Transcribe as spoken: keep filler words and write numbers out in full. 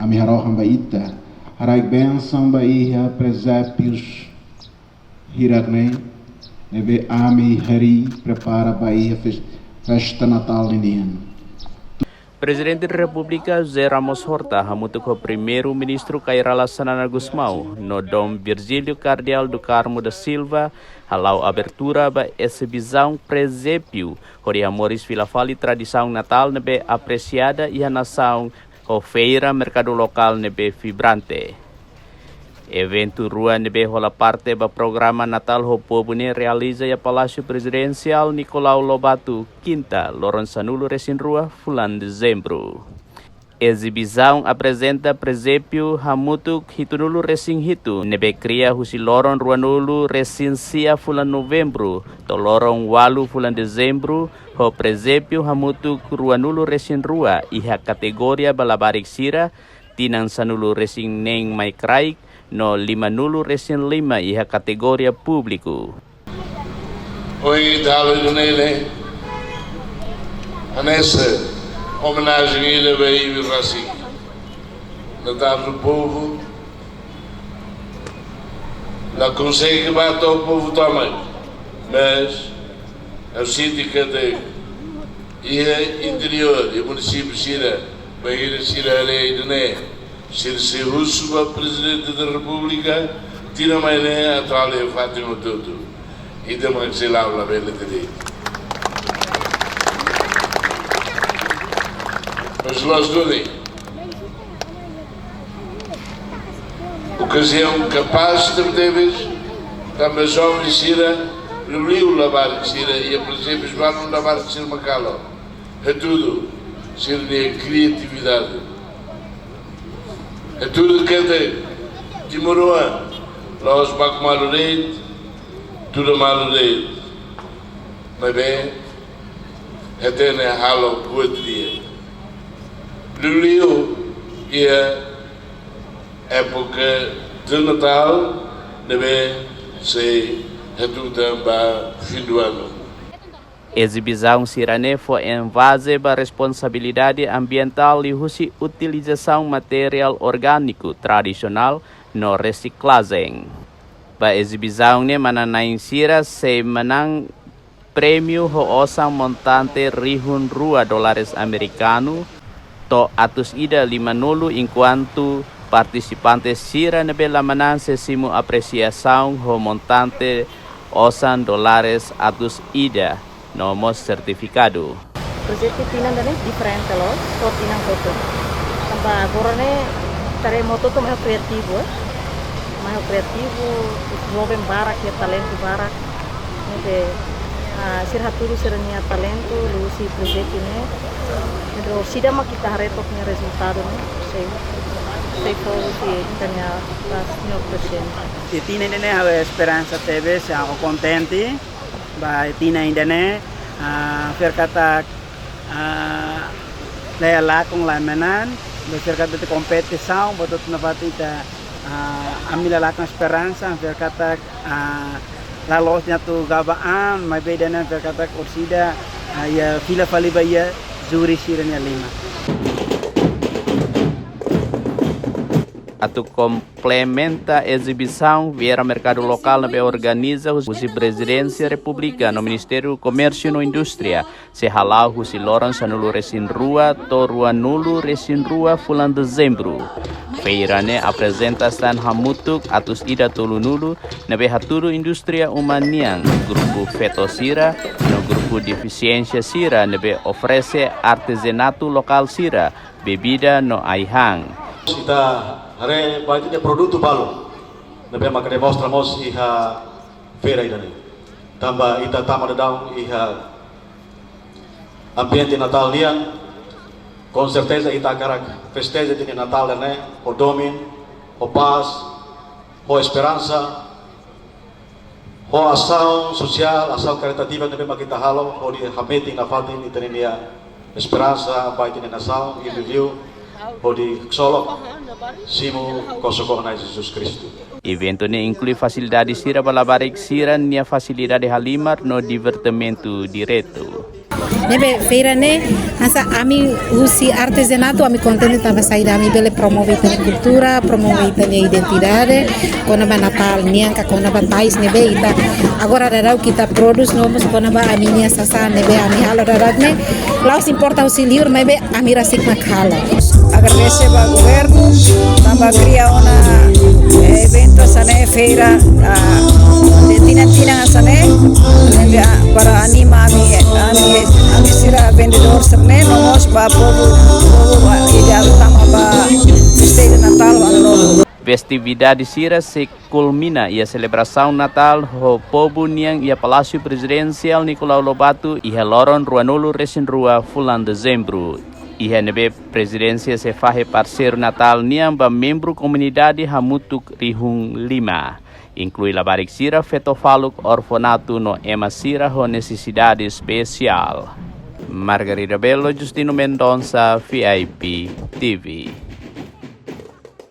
Ami harohan ba ita, haraik bensaun ba iha presépius hirak-ne'e, ne'ebé ami harii prepara ba iha fes-, festa Natál ninian. Prezidente Repúblika José Ramos Horta hamutuk ho Primeiru-Ministru Kay Rala Xanana Gusmão no Dom Virgílio Kardeál do Carmo da Silva hala'o abertura ba ezibisaun presépiu, hodi hamoris fila fali tradisaun Natál ne'ebé apresiada iha nasaun ho feira merkadu lokál ne'ebé vibrante. Eventu rua ne'ebé hola parte ba programa Natál ho Povu ne'e realiza iha Palásiu Prezidensiál Nicolau Lobato, Kinta, loron sanulu-resin-rua fulan Dezembru. Ezibisaun aprezenta presépiu hamutuk hitunulu-resin-hitu ne'ebé kria husi loron ruanulu-resin-sia fulan Novembru to'o loron ualu fulan Dezembru, ho presépiu hamutuk ruanulu-resin-rua iha kategoria ba labarik sira, tinan sanulu-resin-neen mai kraik, no limanulu-resin-lima iha kategoria públiku. Ohin ita halo ida-ne'e ne'e, hanesan omenajen ida ba imi rasik. Natál do Povu la konsege ba to'o povu tomak, mas ha'u sente katak iha interiór, iha munisípiu sira, bainhira sira haree ida-ne'e, sira sei husu ba Prezidente da Repúblika, tinan mai ne'e atu halo iha fatin hotu-hotu. Ida mak sei la'o labele de'it. Mas loos duni. Okaziaun kapás tebetebes, tanba joven sira, liuliu labarik sira, iha presépius balu labarik sira mak halo. Hatudu sira-nia kriatividade. Hatudu katak timoroan la'ós baku malu de'it, tuda malu de'it. Maibé, hatene halo buat di'ak. Liuliu iha époka de Natal, ne'ebé sei hatutan ba fim do ano. Ezibisaun sira-ne'e fó énfaze ba responsabilidade ambientál liuhusi utilizasaun materiál orgániku tradisionál no resiklajen. Ba ezibisaun ne'e manán-na'in sira sei manán prémiu ho osan montante rihun rua dólares amerikanu to'o atus ida limanulu, enkuantu partisipante sira ne'ebé la manán sei simu apresiasaun ho montante osan dólares atus ida no mós sertifikadu. Projetu tinan ida-ne'e diferente loos, só tinan hotu. Tanba agora ne'e, tare moto to mai kriativu, eh. Mai kriativu, joven barak, iha talentu barak. Ne'ebé, ah, sira hatudu sira-nia talentu, liuhusi projetu ne'e. Entaun, seidauk mak ita haree to'o nia rezultadu ne'e, sei, sei fó husi ita-nia, ah, señór prezidente. Iha tinan ida-ne'e ha'u esperansa tebes, ha'u kontente. Ba tinan ida-ne'e, ah, fiar katak, ah, lea lakon la manán, ba fiar katak kompetisaun, ba to'o nafatin ita, ah, ami la lakon esperansa, fiar katak, ah, la loos nia atu gaba an, maibé ida-ne'e fiar katak orsida, ah, iha fila fali ba iha júri sira-nia liman. Atu komplementa ezibisaun, feira merkadu lokál ne'ebé organiza husi Prezidénsia Repúblika no Ministériu Komérsiu no Indústria, sei hala'o husi loron sanulu-resin-rua to'o ruanulu-resin-rua fulan Dezembru. Feira ne'e aprezenta stan hamutuk atus ida tolunulu, ne'ebé hatudu indústria uma nian, grupu feto sira, no grupu defisiénsia sira, ne'ebé oferese artezanatu lokál sira, bebida no ai-han. Ita haree ba ita-nia produtu balu ne'ebé maka demonstra mós iha feira ida-ne'e. Tanba ita tama daudaun iha ambiente Natál nian, com certeza ita hakarak festeja ita-nia Natál ne'e ho domin, ho pás, ho esperansa, ho asaun sosiál, asaun karitativa ne'ebé mak ita halo, hodi hametin nafatin ita-nia esperansa ba ita-nia nasaun, liuliu hodi ksolok simu kosok ho Na'i Jesus Kristu. Eventu ne'e inklui fasilidade sira ba labarik sira-nia fasilidade halimar no divertimentu diretu. Ne'ebé feira ne'e, hanesan ami husi artezanatu, ami kontente tanba saida, ami bele promove ita-nia kultura, promove ita-nia identidade, kona-ba Natál nian ka kona-ba tais ne'ebé ita agora daudaun ita prodús no mós kona-ba ami-nia sasán ne'ebé ami halo daudaun ne'e, la'ós importa husi liur maibé ami rasik mak halo. Agradese ba governu, tanba kria ona, eh, eventu hanesan ne'e, feira, ah, de tinan-tinan hanesan ne'e, ne'ebé, ah, para anima ami, ami, ami sira vendedór sira-ne'e, no mós ba povu, povu, ah, ida tama ba festeja Natál, Ano Novo. Festividade sira sei kulmina iha selebrasaun Natál ho povu nian iha Palásiu Prezidensiál Nicolau Lobato iha loron ruanulu-resin-rua fulan Dezembru. Iha ne'ebé Prezidénsia sei fahe parseiru Natál nian ba membru komunidade hamutuk rihun lima, inklui labarik sira, feto-faluk, orfanatu no ema sira ho nesesidade espesiál. Margarida Belo, Justino Mendonça, V I P T V.